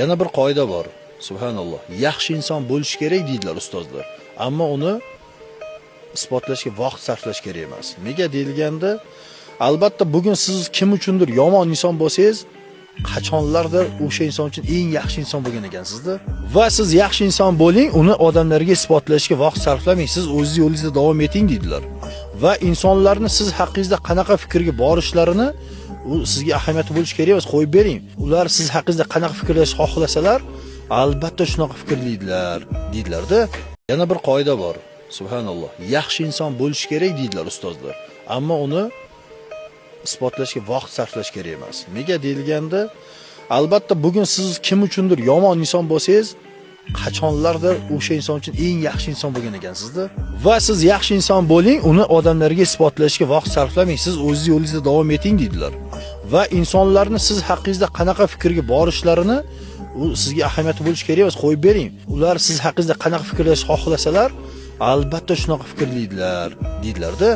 Yana bir qoida bor. Subhanalloh. Yaxshi inson bo'lish kerak deydilar ustozlar. Ammo uni isbotlashga vaqt sarflash kerak emas. Nega deyilganda, albatta bugun siz kim uchundir yomon inson bo'lsangiz, qachonlardir o'sha inson uchun eng yaxshi inson bo'lgan ekansizda. Va siz yaxshi inson bo'ling, uni odamlarga isbotlashga vaqt sarflamang. Siz o'zingiz yo'lingizda davom eting deydilar. Va insonlarni siz haqingizda qanaqa fikrga borishlarini u sizga ahamiyati bo'lishi kerak emas, qo'yib bering. Ular siz haqingizda qanaqa fikrlashni xohlasalar, albatta shunaqa fikrlaydilar, deydilarda. Yana bir qoida bor. Subhanalloh. Yaxshi inson bo'lish kerak deydilar ustozlar. Ammo uni isbotlashga vaqt sarflash kerak emas. Nega deyilganda, albatta bugun siz kim uchundir yomon inson bo'lsangiz, qachonlardir o'sha inson uchun eng yaxshi inson bo'lgan ekansizda. Va siz yaxshi inson bo'ling, uni odamlarga isbotlashga vaqt sarflamang. Siz o'zingiz yo'lingizda davom eting deydilar. Va insonlarni siz haqingizda qanaqa fikrga borishlarini u sizga ahamiyati bo'lishi kerak emas, qo'yib bering. Ular siz haqingizda qanaqa fikrlashni xohlasalar, albatta shunaqa fikrlaydilar, deydilarda.